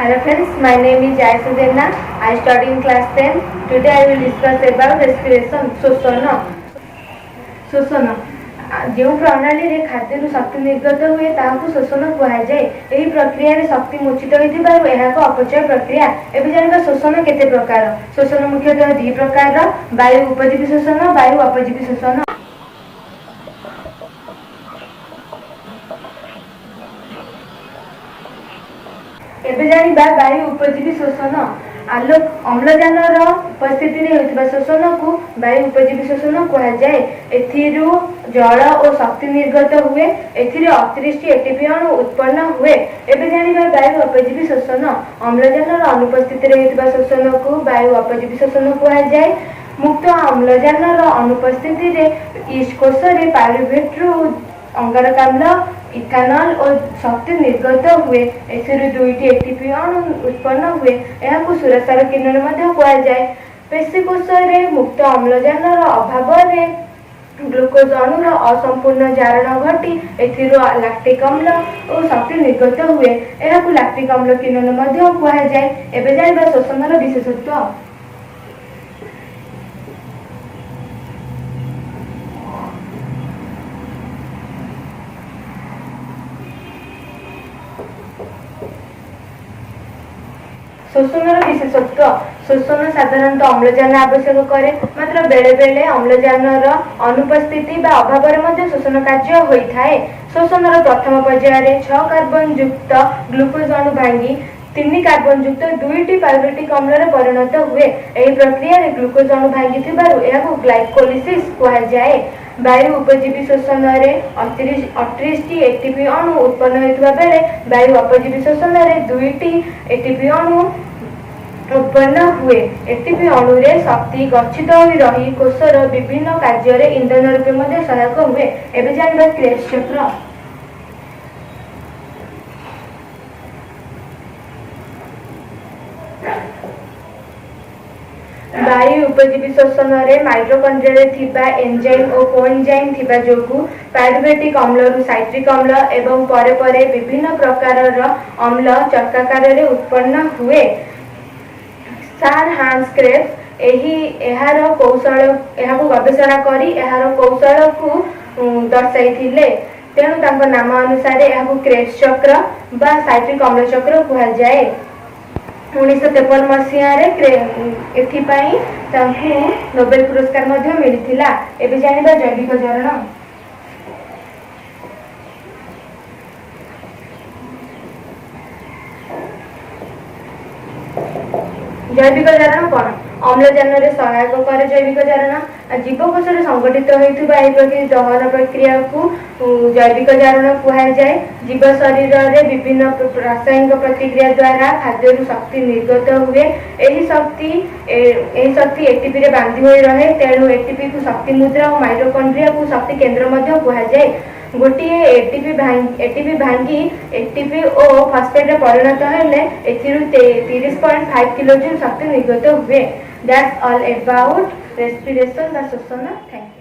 Hello friends, my name is Jayashree Jena. I study in class 10. Today I will discuss about respiration, ଶୋଷଣ। ଶୋଷଣ, ଯେଉଁ ପ୍ରଣାଳୀରେ ଖାଦ୍ୟରୁ ଶକ୍ତି ନିର୍ଗତ ହୁଏ, ତାହାକୁ ଶୋଷଣ କୁହାଯାଏ। ଏହି ପ୍ରକ୍ରିୟାରେ ଶକ୍ତି ମୋଚିତ ହୋଇଥିବାରୁ ଏହା ଏକ ଅପଚୟ ପ୍ରକ୍ରିୟା। ଏବେ ଜାଣିବା ଶୋଷଣ କେତେ ପ୍ରକାର। ଶୋଷଣ ମୁଖ୍ୟତଃ ଦୁଇ ପ୍ରକାରର: ବାୟୁ ଉପଜୀବୀ ଶୋଷଣ, ବାୟୁ ଅପଜୀବୀ ଶୋଷଣ। ଏବେ ଜାଣିବା ବାୟୁ ଉପଜୀବୀ ଶୋଷଣ। ଆଲୋକ ଅମ୍ଳଜାନର ଉପସ୍ଥିତିରେ ହେଉଥିବା ଶୋଷଣକୁ ବାୟୁ ଉପଜୀବୀ ଶୋଷଣ କୁହାଯାଏ। ଏଥିରୁ ଜଳ ଓ ଶକ୍ତି ନିର୍ଗତ ହୁଏ। ଏଥିରେ 38ଟି ଏଟିପି ଅଣୁ ଉତ୍ପନ୍ନ ହୁଏ। ଏବେ ଜାଣିବା ବାୟୁ ଅପଜୀବୀ ଶୋଷଣ। ଅମ୍ଳଜାନର ଅନୁପସ୍ଥିତିରେ ହେଉଥିବା ଶୋଷଣକୁ ବାୟୁ ଅପଜୀବୀ ଶୋଷଣ କୁହାଯାଏ। ମୁକ୍ତ ଅମ୍ଳଜାନର ଅନୁପସ୍ଥିତିରେ ଇଷ୍ଟ କୋଷରେ ପାଇରୁଭେଟରୁ ଅଙ୍ଗାରକାମ୍ଳ, ଇଥାନଲ ଓ ଶକ୍ତି ନିର୍ଗତ ହୁଏ। ଏଥିରୁ ଦୁଇଟି ଏଟିପି ଅଣୁ ଉତ୍ପନ୍ନ ହୁଏ। ଏହାକୁ ସୁରାସାର କିଣ୍ୱନ ମଧ୍ୟ କୁହାଯାଏ। ପେଶୀକୋଷରେ ମୁକ୍ତ ଅମ୍ଳଜାନର ଅଭାବରେ ଗ୍ଲୁକୋଜ ଅଣୁର ଅସମ୍ପୂର୍ଣ୍ଣ ଜାରଣ ଘଟି ଏଥିରୁ ଲାକ୍ଟିକ ଅମ୍ଳ ଓ ଶକ୍ତି ନିର୍ଗତ ହୁଏ। ଏହାକୁ ଲାକ୍ଟିକ ଅମ୍ଳ କିଣ୍ୱନ ମଧ୍ୟ କୁହାଯାଏ। ଏବେ ଜାଣିବା ଶୋଷଣର ବିଶେଷତ୍ୱ। ଶୋଷଣର ବିଶେଷତ୍ୱ: ଶୋଷଣ ସାଧାରଣତଃ ଅମ୍ଳଜାନ ଆବଶ୍ୟକ କରେ, ମାତ୍ର ବେଳେ ବେଳେ ଅମ୍ଳଜାନର ଅନୁପସ୍ଥିତି ବା ଅଭାବରେ ମଧ୍ୟ ଶୋଷଣ କାର୍ଯ୍ୟ ହୋଇଥାଏ। ଶୋଷଣର ପ୍ରଥମ ପର୍ଯ୍ୟାୟରେ 6 କାର୍ବନ ଯୁକ୍ତ ଗ୍ଲୁକୋଜ ଅଣୁ ଭାଙ୍ଗି 3 କାର୍ବନ ଯୁକ୍ତ ଦୁଇଟି ପାଇରୁଭିକ ଅମ୍ଳରେ ପରିଣତ ହୁଏ। ଏହି ପ୍ରକ୍ରିୟାରେ ଗ୍ଲୁକୋଜ ଅଣୁ ଭାଙ୍ଗିଥିବାରୁ ଏହାକୁ ଗ୍ଲାଇକୋଲିସିସ୍ କୁହାଯାଏ। ବାୟୁ ଉପଜୀବୀ ଶୋଷଣରେ 38ଟି ଏଟିପି ଅଣୁ ଉତ୍ପନ୍ନ ହେଉଥିବା ବେଳେ ବାୟୁ ଅପଜୀବୀ ଶୋଷଣରେ ଦୁଇଟି ଏଟିପି ଅଣୁ ଉତ୍ପନ୍ନ ହୁଏ। ଏଟିପି ଅଣୁରେ ଶକ୍ତି ଗଚ୍ଛିତ ହୋଇ ରହି କୋଷର ବିଭିନ୍ନ କାର୍ଯ୍ୟରେ ଇନ୍ଧନ ରୂପେ ମଧ୍ୟ ସହାୟକ ହୁଏ। ଏବେ ଜାଣିବା କ୍ରେବ୍ସ ଚକ୍ର। ବାୟୁ ଉପଜୀବୀ ଶୋଷଣରେ ମାଇଟୋକଣ୍ଡ୍ରିଆରେ ଥିବା ଏନଜାଇମ୍ ଓ କୋଏନଜାଇମ୍ ଥିବା ଯୋଗୁଁ ପାଇରୁଭେଟିକ ଅମ୍ଳରୁ ସାଇଟ୍ରିକ ଅମ୍ଳ ଏବଂ ପରେ ପରେ ବିଭିନ୍ନ ପ୍ରକାରର ଅମ୍ଳ ଚକ୍ରାକାରରେ ଉତ୍ପନ୍ନ ହୁଏ। ସାର୍ ହାନ୍ସ କ୍ରେବ୍ସ ଏହାକୁ ଗବେଷଣା କରି ଏହାର କୌଶଳକୁ ଦର୍ଶାଇଥିଲେ। ତେଣୁ ତାଙ୍କ ନାମ ଅନୁସାରେ ଏହାକୁ କ୍ରେବ୍ସ ଚକ୍ର ବା ସାଇଟ୍ରିକ ଅମ୍ଳ ଚକ୍ର କୁହାଯାଏ। 1953 ମସିହାରେ ଏଥିପାଇଁ ତାଙ୍କୁ ନୋବେଲ ପୁରସ୍କାର ମଧ୍ୟ ମିଳିଥିଲା। ଏବେ ଜାଣିବା ଜୈବିକ ଜାରଣ। ଜୈବିକ ଜାରଣ କଣ? ଅମ୍ଳଜାନରେ ସହାୟକ କରେ ଜୈବିକ ଜାରଣ। ଜୀବକୋଷରେ ସଂଗଠିତ ହେଉଥିବା ଏହି ପ୍ରକ୍ରିୟା ଦହନ ପ୍ରକ୍ରିୟାକୁ ଜୈବିକ ଜାରଣ କୁହାଯାଏ। ଜୀବ ଶରୀରରେ ବିଭିନ୍ନ ରାସାୟନିକ ପ୍ରତିକ୍ରିୟା ଦ୍ୱାରା ଖାଦ୍ୟରୁ ଶକ୍ତି ନିର୍ଗତ ହୁଏ। ଏହି ଶକ୍ତି ଏଟିପିରେ ବାନ୍ଧି ହୋଇ ରହେ। ତେଣୁ ଏଟିପିକୁ ଶକ୍ତି ମୁଦ୍ରା ଓ ମାଇଟୋକଣ୍ଡ୍ରିଆକୁ ଶକ୍ତି କେନ୍ଦ୍ର ମଧ୍ୟ କୁହାଯାଏ। ଗୋଟିଏ ଏଟିପି ଭାଙ୍ଗି ଏଟିପି ଓ ଫସଫେଟରେ ପରିଣତ ହେଲେ ଏଥିରୁ 30.5 କିଲୋଜୁଲ ଶକ୍ତି ନିର୍ଗତ ହୁଏ। That's all about respiration ବା ଶୋଷଣ। Thank you.